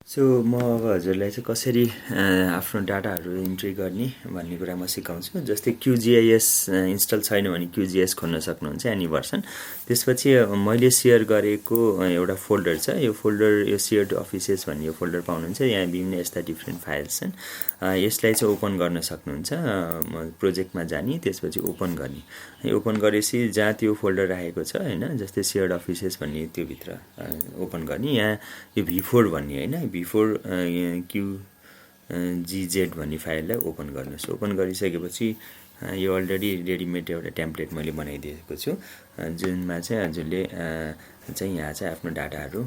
So म अब हजुरलाई चाहिँ कसरी आफ्नो डाटाहरू इन्ट्री गर्ने भन्ने कुरा म सिकाउँछु। जस्तै QGIS इन्स्टल छैन भने QGIS खोल्न सक्नुहुन्छ एनी भर्सन। त्यसपछि मैले सेयर गरेको एउटा फोल्डर छ, यो फोल्डर यो सेयर्ड अफिसेस भन्ने यो फोल्डर पाउनुहुन्छ। यहाँ विभिन्न यस्ता डिफ्रेन्ट फाइल्स छन्। यसलाई चाहिँ ओपन गर्न सक्नुहुन्छ। प्रोजेक्टमा जाने, त्यसपछि ओपन गर्ने। ओपन गरेपछि जहाँ त्यो फोल्डर राखेको छ होइन, जस्तै सेयर्ड अफिसेस भन्ने त्योभित्र ओपन गर्ने। यहाँ यो V4 भन्ने होइन, V4 QGZ भन्ने फाइललाई ओपन गर्नुहोस्। ओपन गरिसकेपछि यो अलरेडी रेडिमेड एउटा टेम्प्लेट मैले बनाइदिएको छु, जुनमा चाहिँ हजुरले चाहिँ यहाँ चाहिँ आफ्नो डाटाहरू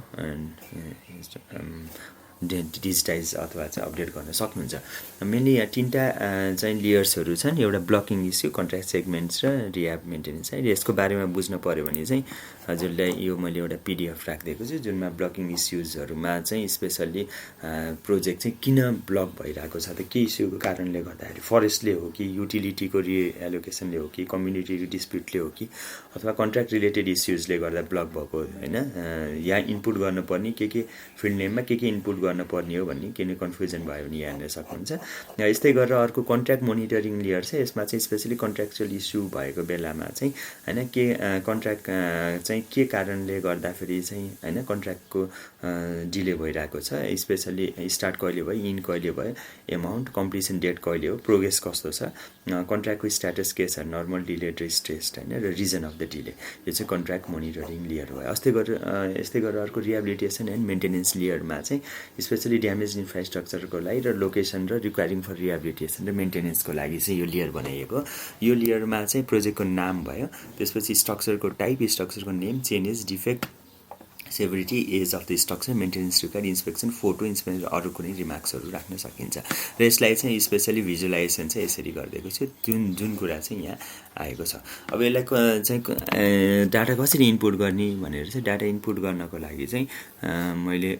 डिजिटाइज अथवा चाहिँ अपडेट गर्न सक्नुहुन्छ। मेनली यहाँ तीनटा चाहिँ लेयर्सहरू छन्। एउटा ब्लकिङ इस्यु, कन्ट्र्याक्ट सेगमेन्ट्स र रिह्याब मेन्टेनेन्स है। यसको बारेमा बुझ्न पऱ्यो भने चाहिँ हजुरलाई यो मैले एउटा PDF राखिदिएको छु, जुनमा ब्लकिङ इस्युजहरूमा चाहिँ स्पेसल्ली प्रोजेक्ट चाहिँ किन ब्लक भइरहेको छ त, के इस्युको कारणले गर्दाखेरि, फरेस्टले हो कि, युटिलिटीको रिएलोकेसनले हो कि, कम्युनिटी डिस्प्युटले हो कि, अथवा कन्ट्र्याक्ट रिलेटेड इस्युजले गर्दा ब्लक भएको होइन। यहाँ इनपुट गर्नुपर्ने के फिल्ड नेममा के इनपुट गर्नुपर्ने हो भन्ने केही कन्फ्युजन भयो भने यहाँ हेर्न सक्नुहुन्छ। यस्तै गरेर अर्को कन्ट्र्याक्ट मोनिटरिङ लेयर छ। यसमा चाहिँ स्पेसली कन्ट्र्याक्चुअल इस्यु भएको बेलामा चाहिँ होइन, के कन्ट्र्याक्ट चाहिँ के कारणले गर्दाखेरि चाहिँ होइन कन्ट्र्याक्टको डिले भइरहेको छ, स्पेसली स्टार्ट कहिले भयो, इन कहिले भयो, एमाउन्ट, कम्प्लिसन डेट कहिले हो, प्रोग्रेस कस्तो छ, कन्ट्र्याक्टको स्ट्याटस के छ, नर्मल, डिलेड र स्ट्रेस्ड होइन, र रिजन अफ द डिले। यो चाहिँ कन्ट्र्याक्ट मोनिटरिङ लेयर हो। यस्तै गरेर अर्को रिहेबिलिटेसन एन्ड मेन्टेनेन्स लेयरमा चाहिँ स्पेसली ड्यामेज इन्फ्रास्ट्रक्चरको लागि र लोकेसन र रिक्वायरिङ फर रिहेबिलिटेसन र मेन्टेनेन्सको लागि चाहिँ यो लेयर बनाइएको। यो लेयरमा चाहिँ प्रोजेक्टको नाम भयो, त्यसपछि स्ट्रक्चरको टाइप, स्ट्रक्चरको name, changes, defect, severity, age of the structure, maintenance require, inspection, photo, inspection, अरू कुनै रिमार्क्सहरू राख्न सकिन्छ। र यसलाई चाहिँ स्पेसली भिजुलाइजेसन चाहिँ यसरी गरिदिएको छु, जुन कुरा चाहिँ यहाँ आएको छ। अब यसलाई चाहिँ डाटा कसरी इनपुट गर्ने भनेर चाहिँ डाटा इनपुट गर्नको लागि चाहिँ मैले